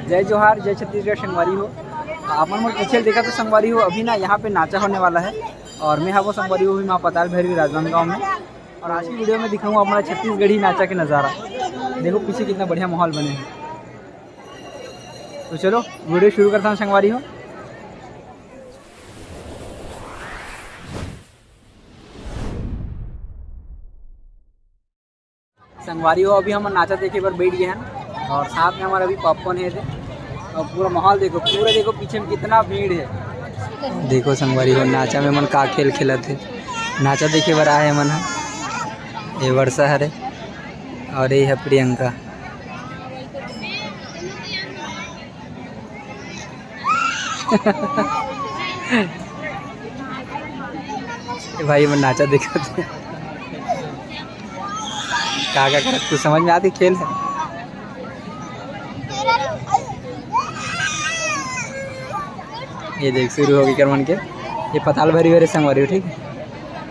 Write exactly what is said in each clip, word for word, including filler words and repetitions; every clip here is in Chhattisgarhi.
जय जोहार, जय छत्तीसगढ़ संगवारी हो। आप मन मोर पीछे देखा तो संगवारी हो, अभी ना यहाँ पे नाचा होने वाला है और मैं हवो संगवारी हो अभी माँ पताल भैरवी राजनांदगांव में। और आज की वीडियो में दिखाऊंगा अपना छत्तीसगढ़ी नाचा के नज़ारा। देखो पीछे कितना बढ़िया माहौल बने हैं। तो चलो वीडियो शुरू करता हूँ संगवारी हो। संगवारी हो, अभी हम नाचा देखे बर बैठ गए हैं और साथ में हमारा अभी पॉपकॉर्न है थे। और पूरा माहौल देखो, पूरा देखो पीछे में कितना भीड़ है। देखो संगवारी हो, नाचा में मन का खेल खेलत है। नाचा देखे बर आए मन ह। ये वर्षा हरे और ये है प्रियंका। भाई मन नाचा देखत हे। का का करत, कुछ समझ में आती खेल है? ये देख शुरू हो गई कर मन के। ये पताल भैरवी हरे संगवारी हो, ठीक है।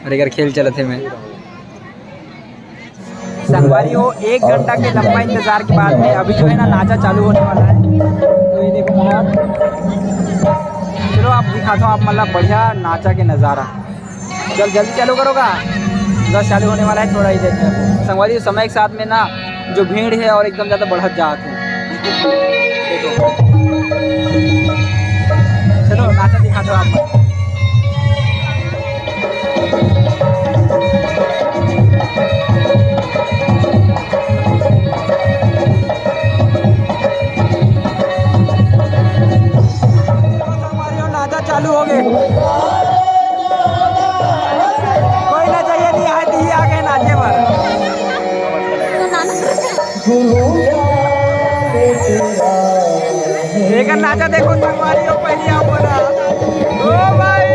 और एक खेल चलत है मैं संगवारी हो, एक घंटा के लंबा इंतजार के बाद में अभी जो है ना नाचा चालू होने वाला है। तो ये देखो माहौल। चलो आप दिखाता हूँ आप मतलब बढ़िया नाचा के नज़ारा। चल जल्दी चालू करोगा, बस चालू होने वाला है, थोड़ा ही देर में। संगवारी हो, समय के साथ में ना जो भीड़ है और एकदम ज़्यादा बढ़त जात है। देखो, चलो नाचा दिखाता हूँ आप। नाचा चालू हो गए। कोई नचइया नहीं आए तो ये आ गए नाचे बर। एक नाचा देखो संगवारी हो, पहली आप बोला। ओ भाई।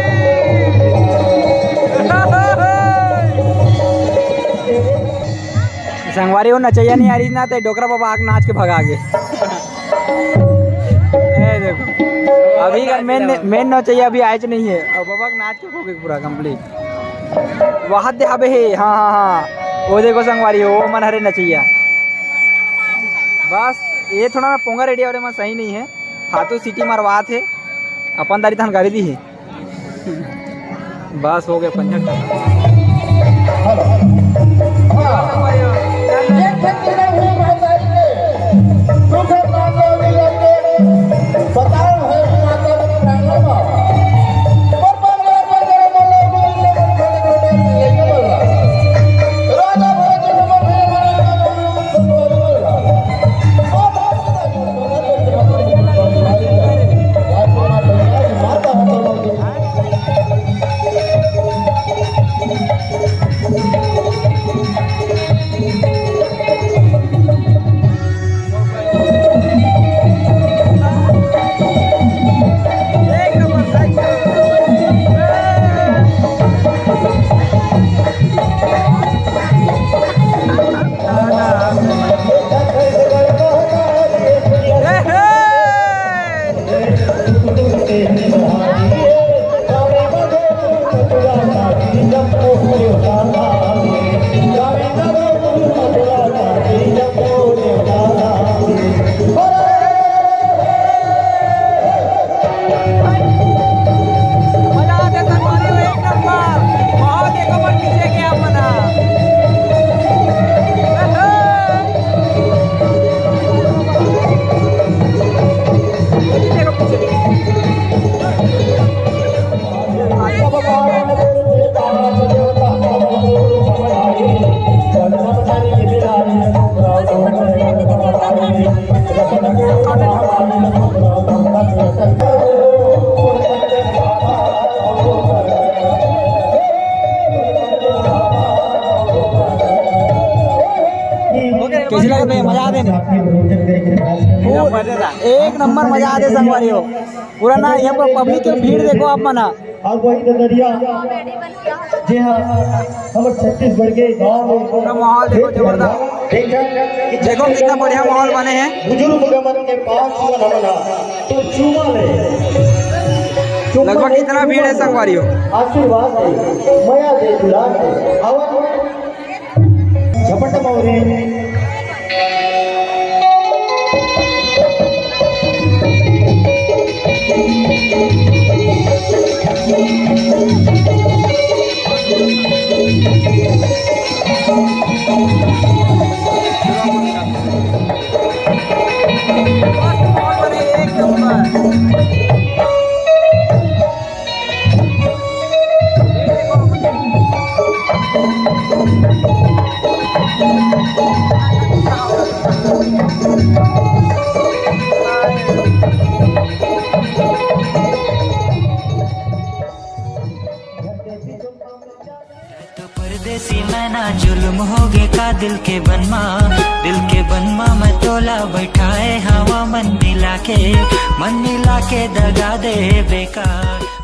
संगवारी हो, नचइया नहीं आ रही ना, तो डोकरा बाबा आके नाच के भगा गे। ए देखो, अभी का मेन, मेन नचइया अभी आए नहीं है। अब बाबा के नाच के हो गए पूरा कंप्लीट। वहाँ दे हबे हे, हाँ, हाँ, हाँ। वो देखो संगवारी हो, वो मन हरे नचइया। बस, ये थोड़ा ना पोंगा रेडिया वाले मन सही नहीं है। फालतू सीटी मरवात हे, अपन दारी धनकारी दी हे। बस हो गया पंजा। मजा आ गया संगवारी हो, एक नंबर। बहुत एक नंबर पीछे गया अपना। कैसे लगा भैया, मजा आ गया? एक नंबर मजा आ गया संगवारी हो। पूरा ना यहाँ पर पब्लिक के भीड़ देखो आप मना। और वही नजरिया जी हाँ, हमर छत्तीसगढ़ के गांव में पूरा माहौल देखो, जबरदस्त। देखो कितना बढ़िया माहौल बने हैं। बुजुर्ग मन के पास मन हमन ह तो चूमा ले। चूमा लगभग ले, कितना भीड़ है संगवारी हो? आशीर्वाद दे, मया दे, दुलार दे। आवा। झपट मौरी। तो परदेसी मैना जुल्म होगे का दिल के बनमा, दिल के बनमा मैं तोला बैठाए हवा मन मिला के, मन मिला के दगा दे बेकार।